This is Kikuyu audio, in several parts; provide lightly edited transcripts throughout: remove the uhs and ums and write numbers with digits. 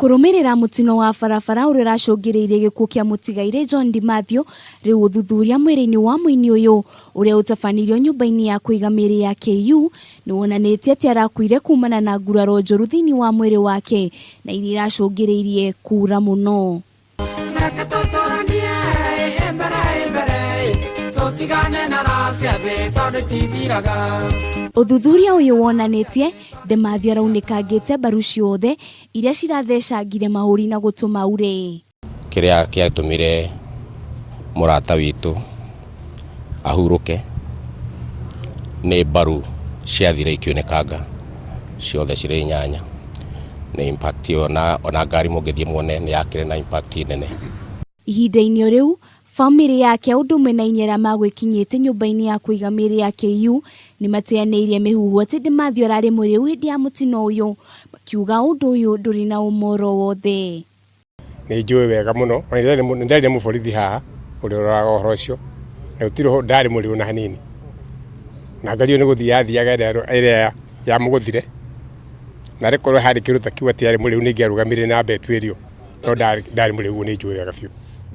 Kũrũmĩrĩra mũtino wa barabara ũrĩa ũracũngĩrĩirie gĩkuũ kĩa mũtigairĩ John Dimathew, rĩu ũthuthuria mwĩrĩ-inĩ wa mũini ũyũ ũrĩa ũtabanirio nyũmba-inĩ ya kũiga mĩĩrĩ ya KU nĩ wonanĩtie atĩ arakuire kumana na nguraro njũru thĩinĩ wa mwĩrĩ wake na iria iracũngĩrĩirie kuura mũno. Reke tũtũranie ĩ mbere ĩ mbere tũtigane na raha cia thĩ tondũ itithiraga. Ũthuthuria ũyũ wonanĩtie Demathew araunĩkangĩte mbaru ciothe iria cirathecangire mahũri na gũtũma aure. Kĩrĩa kĩatũmire mũrata witũ ahurũke nĩ mbaru ciathire ikiunĩkanga ciothe cirĩ inyanya. Nĩ impact ĩyo ona ngari mũngĩthiĩ muone nĩ yakĩrĩ na impact nene. Ihinda-inĩ o rĩu, famĩlĩ yake ũndũ ũmwe na aini arĩa magwĩkinyĩte nyũmba-inĩ ya kũiga mĩĩrĩ ya KU nĩ mateanĩirie mĩhuhu atĩ Demathew ararĩ mũrĩu hĩndĩ ya mũtino ũyũ, makiuga ũndũ ũyũ ndũrĩ na ũma oro wothe. Nĩ njũĩ wega mũno, ona nĩ ndarĩ na mũborithi haha ũrĩa ũroraga ũhoro ũcio, na gũtirĩ ndarĩ mũrĩu ona hanini. Na ngari ĩyo nĩ gũthiĩ yathiaga ĩrĩa yamũgũthire, na arĩ korwo harĩ kĩndũ ta kĩu atĩ arĩ mũrĩu nĩ ingĩarũgamire na amba ĩtuĩrio, no ndarĩ mũrĩu ũguo nĩ njũĩ wega biũ.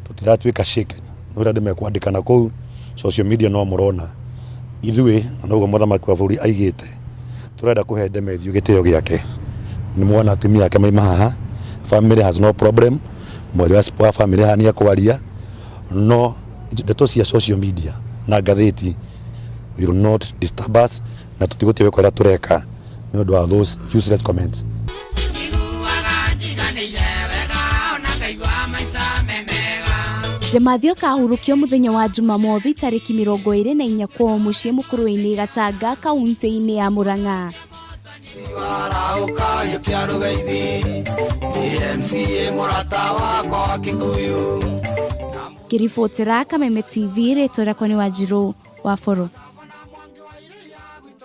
Tũtiratuĩka shaken nĩ ũrĩa andũ mekwandĩka na kũu social media no mũrona. Ithuĩ na noguo mũthamaki wa bũrũri aigĩte, tũrenda kũhe Demethiũ gĩtĩo gĩake. Nĩ mwona atumia ake maima haha, family has no problem, mwarĩ wa family haha nĩ ekwaria, no ndeto cia social media na ngathĩti will not disturb us na tũtigũtiga gwĩka ũrĩa tũreka nĩ ũndũ wa those useless comments. Demathew akahurũkio mũthenya wa Jumamothi tarĩki 24 kwao mũciĩ Mũkũrwe-inĩ Gatanga kaunti-inĩ ya Murang'a. Ngĩribotera Kameme TV, rĩtwa rĩakwa nĩ Wanjirũ wa Boro.